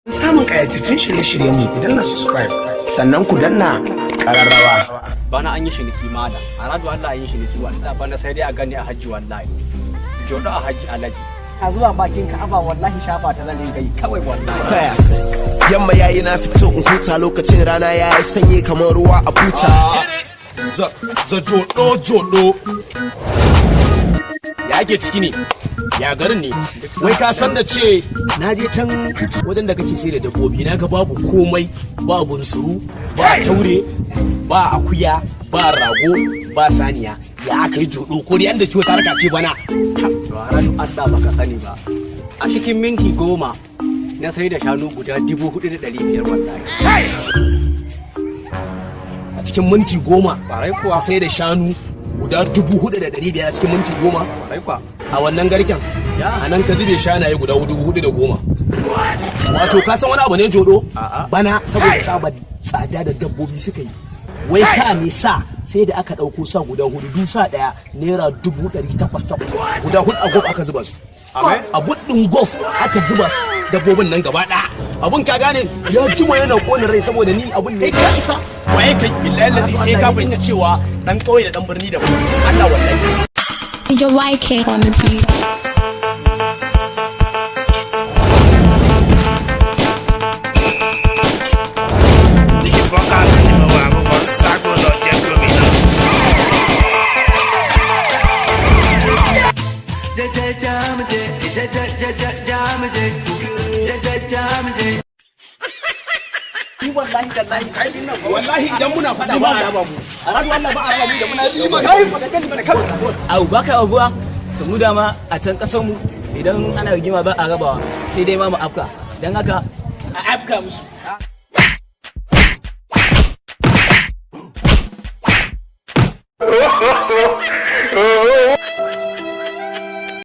Samun ƙayatattun shirye-shiryenmu, ku danna subscribe, sannan ku danna ƙararrawa. Bana an yi shiniki mala a radu Allah, an yi shiniki wallahi. Bana sai dai a gani a hajji wallahi, jodo a hajji alaji a zuwa bakin Ka'aba wallahi, shafa ta zan ringa yi kawai wallahi. Classic. Yamma yayi, na fito in huta, lokacin rana yayi sanyi kamar ruwa a buta. Za jodo jodo, ya ake ciki ne? Ya garin ne? Wai ka san da ce na je can wajen da kake sai da dabbobi, na ga babu komai, ba bunsuru, ba taure, ba akuya, ba rago, ba saniya. Ya aka yi jodo? Ko dai an da kiwo ta harka ce bana? To a radu Allah, baka sani ba, a cikin minti 10 na sai da shanu guda 4,500 wallahi. A cikin minti 10? Kwarai kuwa. Sai da shanu guda 4,500 a cikin minti 10? Kwarai kuwa. A wannan garken? Ya. A nan ka zube shanaye guda 4,010. Wato ka san wani abu ne jodo? A'a. Bana saboda tsabar tsada da dabbobi suka yi, wai sa ne sa sai da aka ɗauko sa guda hudu, du sa ɗaya naira 800,000 takwas, guda hudu, a Golf aka zuba su. Amen. A buɗin Golf aka zuba su dabbobin nan gaba ɗaya. Abun ka gane ya jima yana kona rai, saboda ni abun ne ka isa waye kai, billahi lazi sai ka fahimta cewa dan ƙauye da dan birni da Allah wallahi. DJ YK on the beat. Ní fọ́kàtì ni mo wà, mo kàn ń ságbó lọ jẹ́ gómìnà. Ni wallahi tallahi kai nan. Wallahi idan muna faɗa ba a raba mu, a radu Allah ba a raba mu da muna Kai baka gani bana kawai. Au baka abuwa, to mu dama a can kasar mu idan ana rigima ba a rabawa, sai dai ma mu afka, dan haka a afka musu.